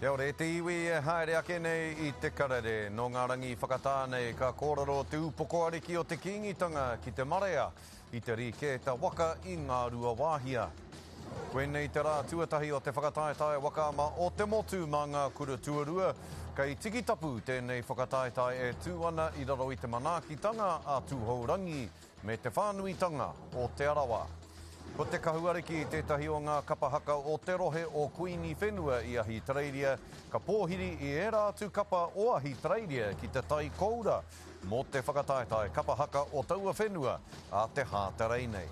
Kia ora e te iwi e haere ake nei i te karere. Nō ngā rangi whakatā nei ka kōrero te upoko ariki o te Kīngitanga ki te marea i te rīkēta waka i Ngāruawāhia. Koinei te rā tuatahi o te whakataetae waka ama o te motu mā ngā kura tuarua. Kei Tikitapu tēnei whakataetae e tū ana i raro i te manaakitanga a Tūhourangi me te whānuitanga o Te Arawa. Ko Te Kahuariki tētahi o ngā kapa haka o te rohe o Kuini Whenua i Ahitereiria, ka pōhiri i ērā atu kapa o Ahitereiria ki te tai koura mō te whakataetae kapa haka o taua whenua a te Hāterei nei.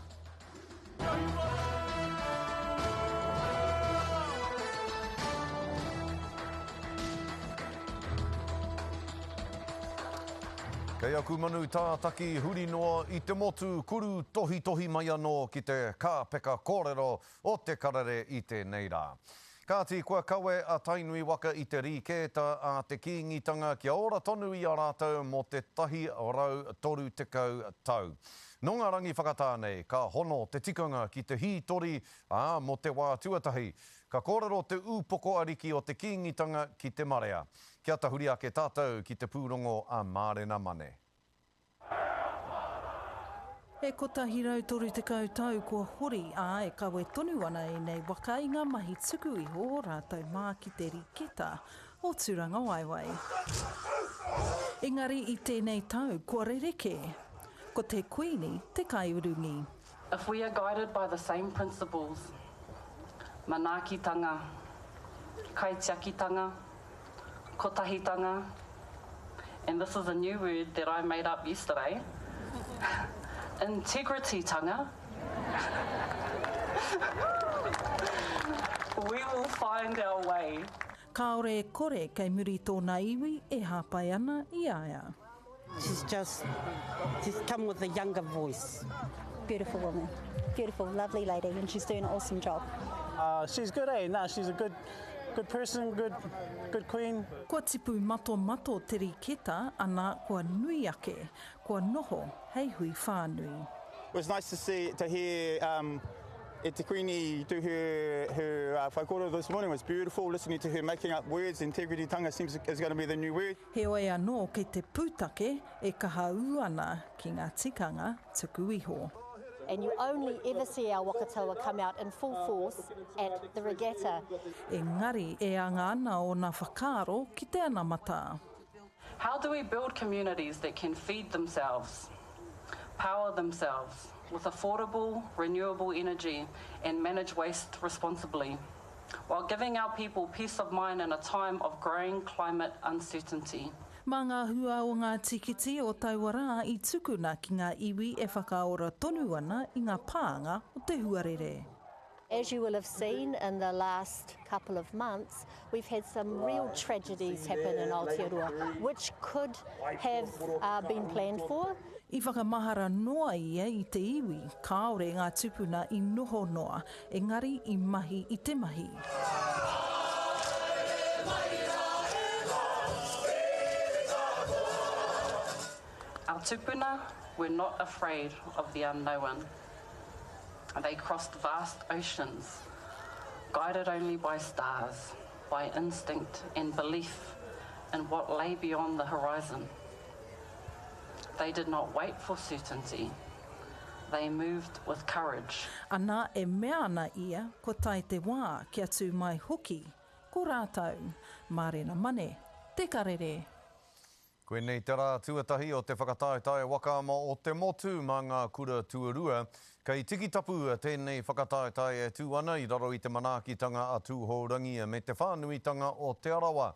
Kei aku manu tātaki huri noa i te motu kuru tohitohi mai anō ki te kāpeka kōrero o te karere i tēnei rā. Kāti, kua kawe a Tainui waka i te rīkēta a te Kīngitanga kia ora tonu i a rātou mō te 130 tau. Nō ngā rangi whakatā nei, ka hono te tikanga ki te hītori, ā, mō te wā tuatahi, ka kōrero te ūpoko ariki o te Kīngitanga ki te marea. Kia tahuri ake tātou ki te pūrongo a Mārena Mane. E 130 tau kua hori, ā, e kawe tonu ana ēnei waka i ngā mahi tuku iho o rātou mā ki te riketa o Tūrangawaewae. Engari i tēnei tau kua rerekē. Ko te Kuini te kaiurungi. If we are guided by the same principles, manaakitanga, kaitiakitanga, kotahitanga, and this is a new word that I made up yesterday, integritytanga, we will find our way. Kāore e kore kei muri tōna iwi e hāpai ana i a ia. She's just, she's come with a younger voice. Beautiful woman, beautiful, lovely lady, and she's doing an awesome job. Uh, she's good, eh? Nah, she's a good, good person, good, good queen. Kua tipu matomato te riketa, ana kua nui ake, kua noho hei hui whānui. It was nice to see, to hear um, e te Queenie do her, her uh, whaikōrero this morning. It was beautiful listening to her making up words. Integrity tanga seems is going to be the new word. Heoi anō kei te pūtake e kaha ū ana ki ngā tikanga tuku iho. And you only ever see our waka taua come out in full force at the regatta. Engari e anga ana ōna whakaaro ki te anamata. How do we build communities that can feed themselves, power themselves with affordable, renewable energy and manage waste responsibly? While giving our people peace of mind in a time of growing climate uncertainty. Mā ngā hua o ngā tīkiti o taua rā i tukuna ki ngā iwi e whakaora tonu ana i ngā pānga o te huarere. As you will have seen in the last couple of months, we've had some real tragedies happen in Aotearoa, which could have been planned for. I whakamahara noa ia i te iwi, kāore ngā tupuna i noho noa, engari i mahi i te mahi. Our tupuna were not afraid of the unknown. They crossed vast oceans, guided only by stars, by instinct and belief in what lay beyond the horizon. They did not wait for certainty. They moved with courage. Ana, e mea ana ia, kua tae te wā kia tū mai hoki ko rātou. Mārena Mane, Te Karere. Koinei te rā tuatahi o te whakataetae waka ama o te motu mā ngā kura tuarua. Kei Tikitapu tēnei whakataetae e tū ana i raro i te manaakitanga a Tūhourangi me te whānuitanga o Te Arawa.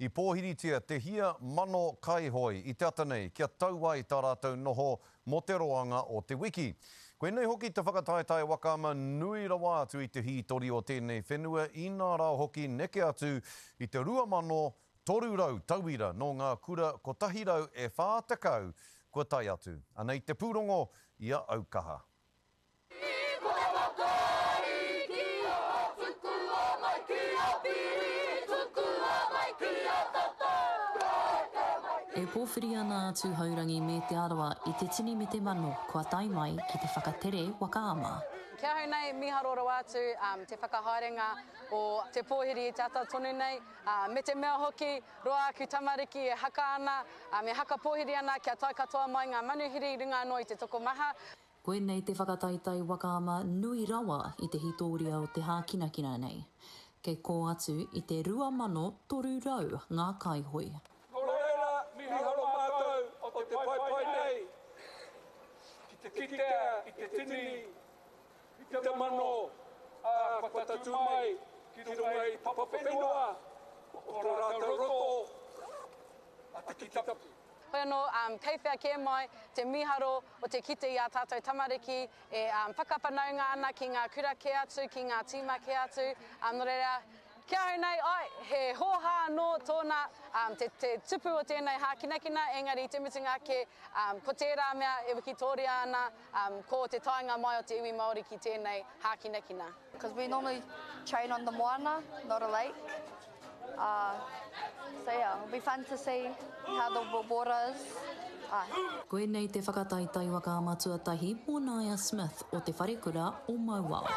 I pōhiritia te hia mano kaihoe i te ata nei kia tau ai tā rātou noho mō te roanga o te wiki. Koinei hoki te whakataetae waka ama nui rawa atu i te hītori o tēnei whenua inā rā hoki neke atu i te 2,300 tauira nō ngā kura 140 kua tae atu. Anei te pūrongo i a Aukaha. E pōwhiri ana a Tūhourangi me Te Arawa i te tini me te mano kua tae mai ki te whakatere waka ama. Ki ahau nei, mīharo rawa atu te whakahaerenga o te pōhiri i te ata tonu nei, me te mea hoki, roa aku tamariki e haka ana, e haka pōhiri ana kia tae katoa mai ngā manuhiri i runga anō i te tokomaha. Koinei te whakataetae waka ama nui rawa i te hitōria o te hākinakina nei. Kei kō atu i te 2,300 ngā kaihoe. Nō reira, miharo mātou o te paepae nei ki te kitea i te tini, i te mano, ā, kua tatū mai ki runga i papa whenua o tō rātou roto a Tikitapu. Hoi anō, kei whea kē mai te mīharo o te kite i ā tātou tamariki e whakawhanaunga ana ki ngā kura kē atu, ki ngā tīma kē atu. Nō reira, ki ahau nei, āe, he hōhā anō tōna, te, te tupu o tēnei hākinakina, engari i te mutunga ake, ko tērā mea e wikitōria ana, ko te taenga mai o te iwi Māori ki tēnei hākinakina. Because we normally train on the moana, not a lake. Uh, so yeah, it'll be fun to see how the water is. Aye. Koinei te whakataetae waka ama tuatahi mō Naya Smith o Te Wharekura o Mauao.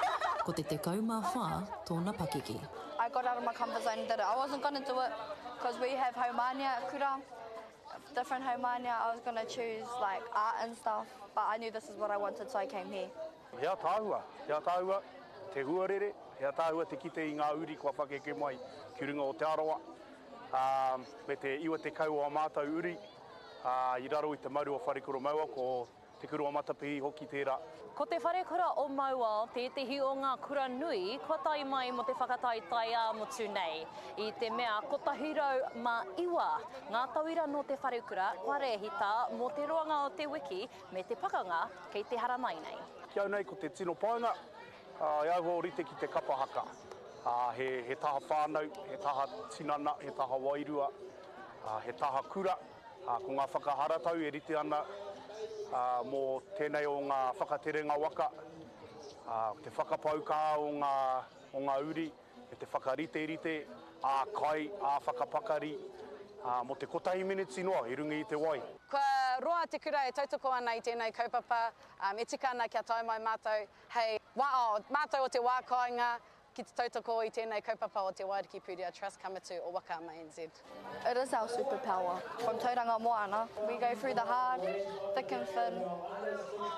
Ko te 14 tōna pakeke. I got out of my comfort zone and did it. I wasn't going to do it because we have haumania at kura, different haumania. I was going to choose like art and stuff, but I knew this is what I wanted, so I came here. He ataahua, he ataahua te huarere, he ataahua te kite i ngā uri kua whakeke mai ki runga o Te Arawa, ā, me te 90 o ā mātou uri, ā, i raro i te maru o Wharekura Maua, ko Te Kura o Matapihi hoki tērā. Ko Te Wharekura o Mauao tētehi o ngā kura nui kua tae mai mō te whakataetae ā-motu nei, i te mea 109 ngā tauira nō te wharekura kua rēhita mō te roanga o te wiki me te pakanga kei te haramai nei. Ki au nei ko te tino painga, e āhua ōrite ki te kapa haka. He taha whānau, he taha tinana, he taha wairua, he taha kura. Ko ngā whakaharatau e rite ana mō tēnei o ngā whakaterenga waka, te whakapau kaha o ngā uri, me te whakariterite ā-kai, ā-whakapakari, mō te kotahi meneti noa i runga i te wai. Kua roa te kura e tautoko ana i tēnei kaupapa, e tika ana kia tae mai mātou hei wā, mātou o te wā kāinga ki te tautoko i tēnei kaupapa o te Wairiki Pūrea Trust, ka mutu o Waka Ama NZ. It is our superpower. From Tauranga Moana, we go through the hard, thick and thin.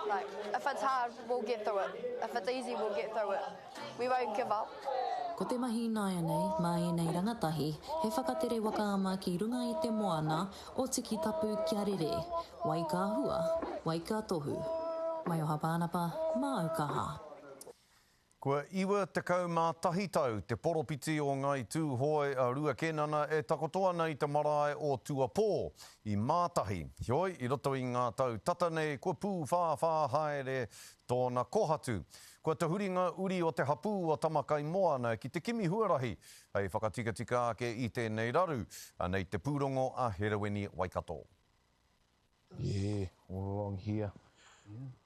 Like, if it's hard, we'll get through it. If it's easy, we'll get through it. We won't give up. Ko te mahi ināianei mā ēnei rangatahi he whakatere waka ama ki runga i te moana o Tikitapu kia rere, wai ka hua, wai ka tohu. Maioha Pānapa, māu kaha. Kua 91 tau te poropiti o Ngāi Tūhoe a Rua Kenana e takoto ana i te marae o Tuapō, i Mātahi. Heoi, i roto i ngā tau tata nei kua pūwhāwhā haere tōna kohatu. Kua tahuri ngā uri o te hapū o Tamakaimoana ki te kimi huarahi hei whakatikatika ake i tēnei raru. Anei te pūrongo a Herewini Waikato. Yeah, all along here.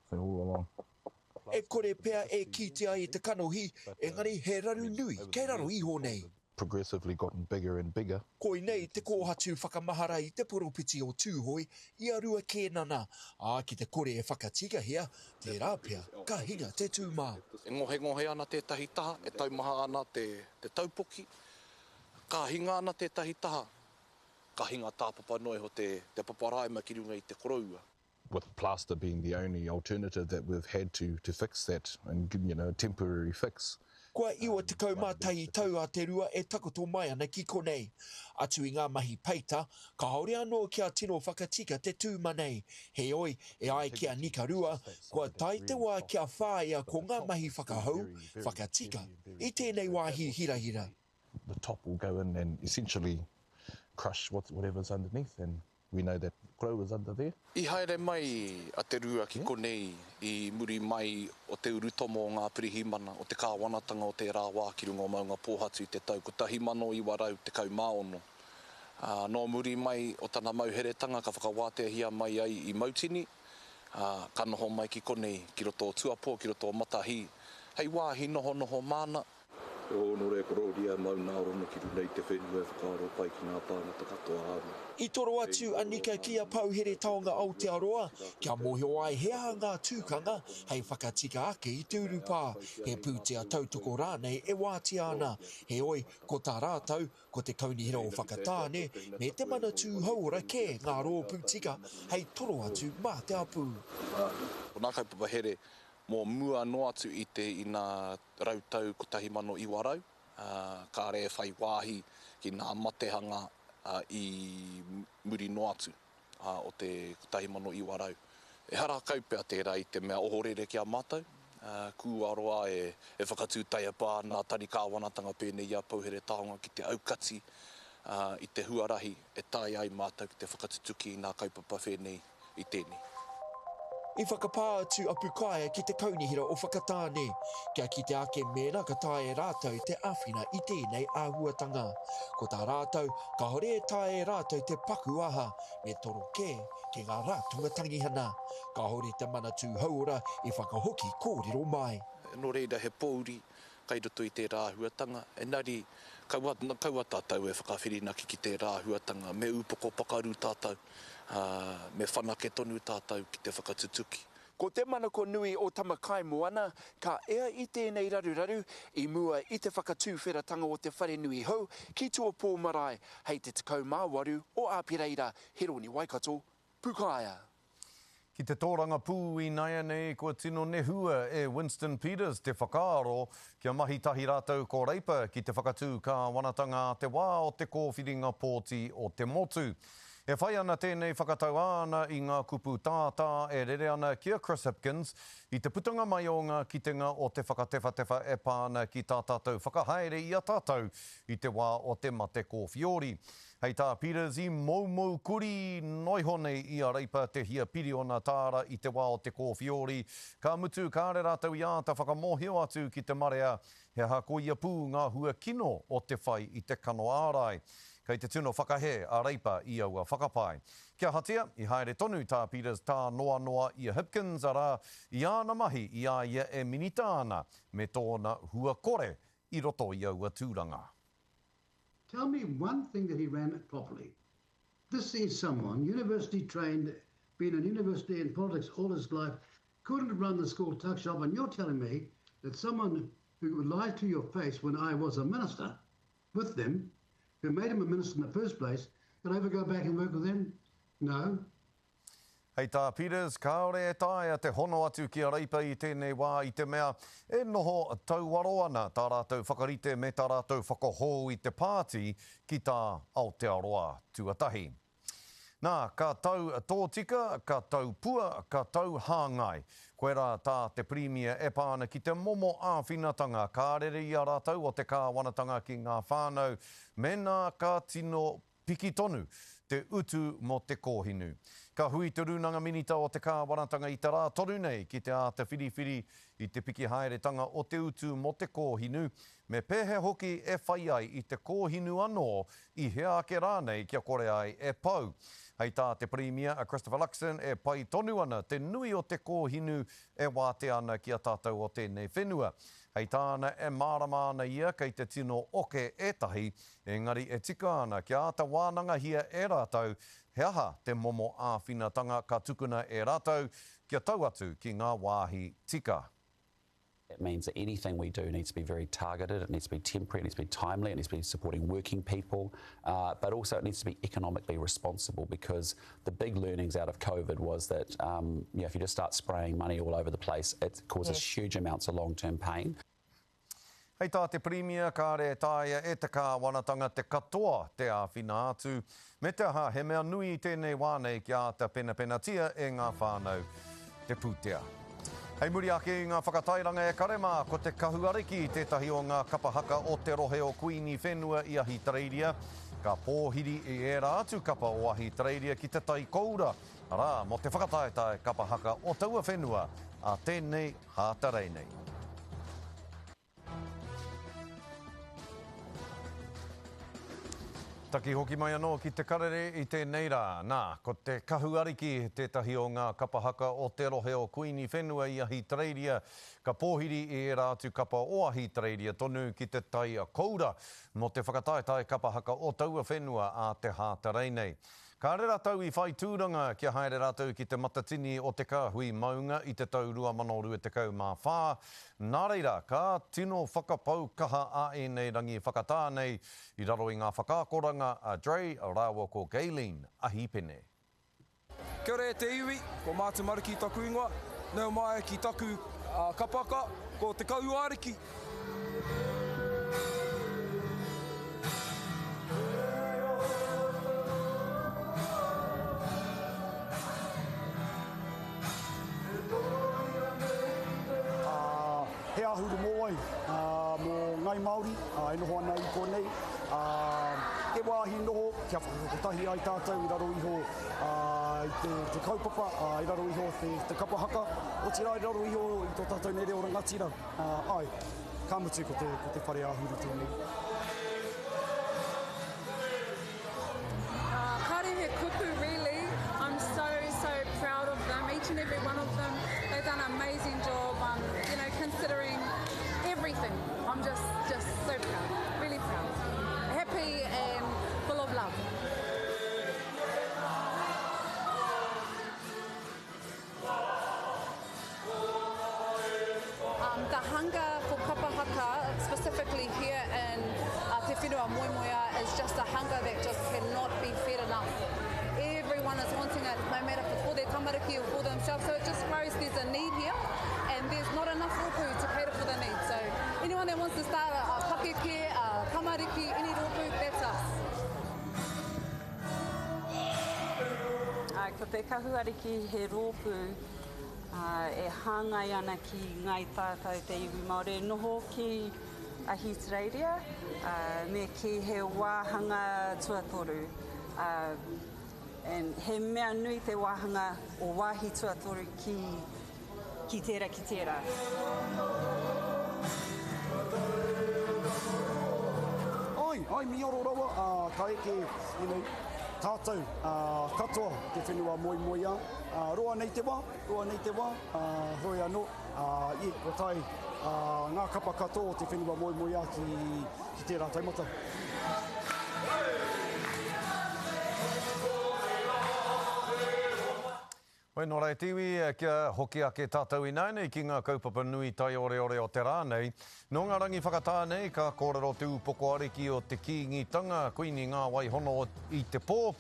So all along. E kore pea e kitea i te kanohi, engari he raru nui kei raro iho nei. Progressively gotten bigger and bigger. Koinei te kōhatu whakamahara i te poropiti o Tūhoe i a Rua Kēnana, ā, ki te kore e whakatikahia, tērā pea ka hinga te tūmā. E ngohengohe ana tētahi taha, e taumaha ana te taupoki, ka hinga ana tētahi taha, ka hinga tāpapa noa iho te paparaima ki runga i te koroua. With plaster being the only alternative that we've had to to fix that and you know a temporary fix. Kua 91 tau a Te Rua e takoto mai ana ki konei. Atu i ngā mahi peita, kāore anō kia tino whakatika te tūma nei. Heoi, e ai ki a Nika Rua, kua tae te wā kia whāia ko ngā mahi whakahou, whakatika i tēnei wāhi hirahira. The top will go in and essentially crush whatever's underneath and We know that crow is under there. I haere mai a Te Rua ki konei i muri mai o te urutomo o ngā pirihimana o te kāwanatanga o tērā wā ki runga o Maungapōhatu i te tau 1916. Ā, nō muri mai o tana mauheretanga ka whakawāteahia mai ai i Mautini, ā, ka noho mai ki konei, ki roto o Tuapō, ki roto o Matahī, hei wāhi nohonoho māna. He hōnore korōria mau nā Rono ki runa i te whenua e whakaaro pai ki ngā tāngata katoa āna. I toro atu a Nika ki a Pouhere Taonga Aotearoa kia mōhio ai he aha ngā tūkanga hei whakatika ake i te urupā, he pūtea tautoko rānei e wātea ana. Heoi, ko tā rātou, ko te Kaunihera o Whakatāne me te Manatū Hauora kē ngā rōpū tika hei toro atu mā te hapū. Ko ngā kaupapa here mō mua noa atu i te ina rautau 1900, ā, kāre e whai wāhi ki ngā matehanga i muri noa atu o te 1900. Ehara kau pea tērā i te mea ohorere ki a mātou, kua roa e whakatū taiapa ana ngā tari kāwanatanga pēnei i a Pouhere Taonga ki te aukati i te huarahi e taea ai mātou ki te whakatutuki i ngā kaupapa whēnei i tēnei. I whakapā atu a Pukaea ki te Kaunihera o Whakatāne, kia kite ake mēnā ka taea e rātou te āwhina i tēnei āhuatanga. Ko tā rātou, kāore e taea e rātou te paku aha, me toro kē ki ngā ratonga tangihana. Kāore te Manatū Hauora i whakahoki kōrero mai. Nō reira he pōuri kai roto i tērā āhuatanga, engari kaua, kaua tātou e whakawhirinaki ki tērā āhuatanga, me upoko pakaru tātou, ā, me whanake tonu tātou ki te whakatutuki. Ko te manako nui o Tamakaimoana, ka ea i tēnei raruraru i mua i te whakatūwheratanga o te wharenui hou ki Tuapō Marae hei te 18 o Āpereira, Heroni Waikato, Pukaea. Ki te tōrangapū inaianei kua tino nehua e Winston Peters te whakaaro kia mahi tahi rātou ko Reipa ki te whakatū kāwanatanga a te wā o te kōwhiringa pōti o te motu. E whai ana tēnei whakatau āna i ngā kupu tātā e rere ana ki a Chris Hipkins i te putanga mai o ngā kitenga o te whakatewhatewha e pā ana ki tā tātou whakahaere i a tātou i te wā o te mate kōwhiori. Hei tā Peters, i moumou kurī noiho nei i a Reipa te hia piriona tāra i te wā o te kōwhiori, ka mutu kāre rātou i āta whakamōhio atu ki te marea he aha koia pū ngā hua kino o te whai i te kano ārai. Kei te tino whakahē a Reipa i aua whakapae. Kia ahatia, i haere tonu tā Peters tānoanoa i a Hipkins, arā, i āna mahi i a ia e minita ana, me tōna hua kore i roto i aua tūranga. Tell me one thing that he ran properly. This is someone, university trained, been in university and politics all his life, couldn't run the school tuck shop, and you're telling me that someone who lied to your face when I was a minister with them, who made him a minister in the first place, could I ever go back and work with them? No. Hei tā Peters, kāore e taea te hono atu ki a Reipa i tēnei wā i te mea e noho tauaro ana tā rātou whakarite me tā rātou whakahou i te pāti ki tā Aotearoa tuatahi. Nā, ka tau tōtika, ka tau pua, ka tau hāngai. Koirā tā te Pirimia e pā ana ki te momo āwhinatanga ka rere i a rātou o te kāwanatanga ki ngā whānau mēnā ka tino Piki tonu te utu mō te kōhinu. Ka hui te Rūnanga Minita o te Kāwanatanga i te rā tonu nei ki te āta whiriwhiri i te piki haeretanga o te utu mō te kōhinu, me pēhea hoki e whai ai i te kōhinu anō i hea ake rānei kia kore ai e pau. Hei tā te Pirimia a Christopher Luxon e pai tonu ana te nui o te kōhinu e wātea ana ki a tātou o tēnei whenua. Hei tāna e mārama ana ia kei te tino oke ētahi Engari e tika ana kia āta wānangahia e rātou he aha te momo āwhinatanga ka tukuna e rātou kia tau atu ki ngā wāhi tika. It means that anything we do needs to be very targeted, it needs to be temporary, it needs to be timely, it needs to be supporting working people, uh, but also it needs to be economically responsible because the big learnings out of COVID was that um, you know, if you just start spraying money all over the place, it causes yes. huge amounts of long-term pain. Hei tā te Pirimia, kāre e taea e te kāwanatanga te katoa te āwhina atu, me te aha he mea nui i tēnei wā nei kia āta penapenatia e ngā whānau te pūtea. Hei muri ake i ngā whakatairanga e kare mā, ko Te Kahu Ariki tētahi o ngā kapa haka o te rohe o Kuini Whenua i Ahitereiria, ka pōhiri i ērā atu kapa o Ahitereiria ki te tai koura, arā, mō te whakataetae kapa haka o taua whenua ā tēnei Hātarei nei. Taki hoki mai anō ki te karere i tēnei rā. Nā, ko te Kahu Ariki tētahi o ngā kapa haka o te rohe o Kuini Whenua i Ahitereiria, ka pōhiri i ērā atu kapa o Ahitereiria tonu ki te tai koura mō te whakataetae kapa haka o taua whenua a te Hātarei nei. Kāre rātou i whai tūranga kia haere rātou ki Te Matatini o Te Kāhui Maunga i te tau 2024, nā reira, ka tino whakapau kaha a ēnei rangi whakatā nei i raro i ngā whakaakoranga a Dre rāua ko Gaylene Ahipene. Kia ora e te iwi, ko Martin Mariki taku ingoa, nau mai ki taku kapaka, ko Te Kahuariki. He āhuru mōwai mō Ngāi Māori e noho ana i konei. He wāhi noho kia whakakotahi ai tātou i raro iho i te kaupapa, i raro iho te kapa haka, otirā i raro iho i tō tātou nei reo rangatira. Āe, ka mutu ko te, ko te whare āhuru tēnei. Kāore he kupu really, I'm so so proud of them, each and every one of them, they've done an amazing job, you know, considering everything, I'm just, just so proud, really proud, happy and full of love. The hunger for kapa haka, specifically here in Te Whenua Moemoeā, is just a hunger that just cannot be fed enough. Everyone is wanting it, no matter if it's for their tamariki or for themselves, so it just grows there's a need here and there's not enough rōpū to cater for the need. So anyone that wants to start a pakeke, a tamariki, any rōpū, that's us. Ko Te Kahu Ariki he rōpū e hāngai ana ki Ngāi Tātou te iwi Māori e noho ki Ahitereiria, me kī he wāhanga tuatoru. And he mea nui te wāhanga o wāhi tuatoru ki ki tērā, ki tērā. Ai, ai, mīharo rawa, ā, ka eke, you know, tātou, ā, katoa te whenua moemoeā, ā, roa nei te wā, roa nei te wā, ā, heoi anō, ā, yeah, kua tae, ā, ngā kapa katoa o te whenua moemoeā ki, ki tērā taumata. Hoi nō rā e te iwi, kia hoki ake tātou ināianei ki ngā kaupapa nui taioreore o te rā nei. Nō ngā rangi whakatā nei ka kōrero te ūpoko ariki o te Kīngitanga, Kuini Ngāwaihono i te pō,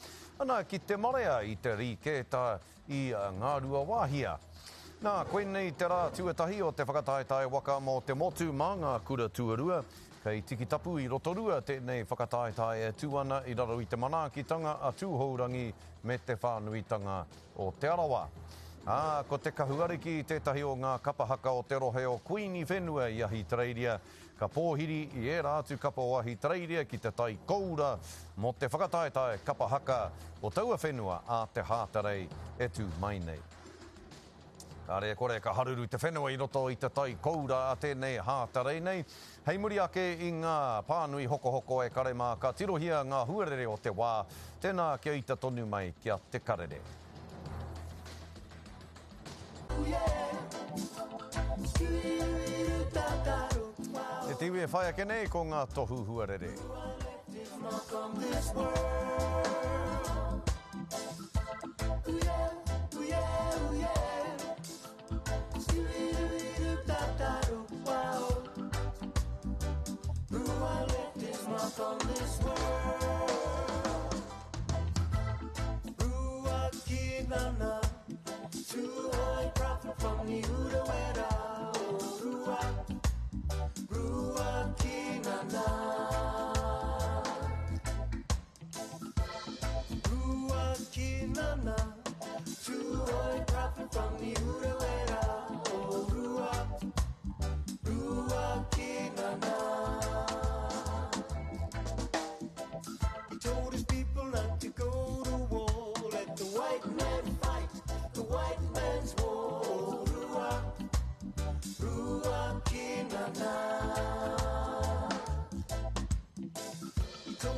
ana ki te marea i te rīkēta i Ngāruawāhia. Nā, koinei te rā tuatahi o te whakataetae waka mō te motu mā ngā kura tuarua. Kei Tikitapu i Rotorua tēnei whakataetae e tū ana i raro i te manaakitanga a Tūhourangi me te whānuitanga o Te Arawa. Ā, ko Te Kahu Ariki tētahi o ngā kapa haka o te rohe o Kuini Whenua i Ahitereiria, ka pōhiri i ērā atu kapa o Ahitereiria ki te tai koura mō te whakataetae kapa haka o taua whenua a te Hātarei e tū mai nei. Kāre e kore ka haruru te whenua i roto i te tai koura a tēnei Hātarei nei. Hei muri ake i ngā pānui hokohoko e kare mā ka tirohia ngā huarere o te wā, tēnā kia ita tonu mai ki a Te Karere. E te iwi e whai ake nei ko ngā tohu huarere.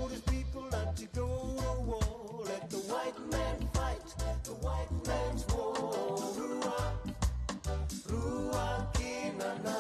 told his people not to go to war. Let the white man fight the white man's war. Rua, Rua Kinana.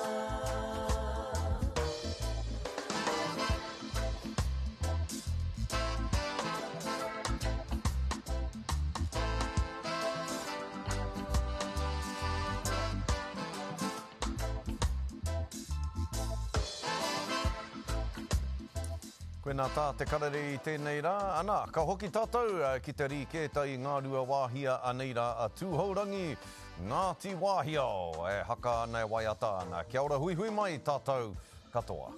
Koinā tā te karere i tēnei rā, ana, ka hoki tātou ki te rīkēta i Ngāruawāhia anei rā a Tūhourangi, Ngāti Wāhiao, e haka ana, e waiata ana. Kia ora huihui mai tātou katoa.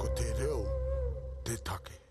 Ko te reo te take.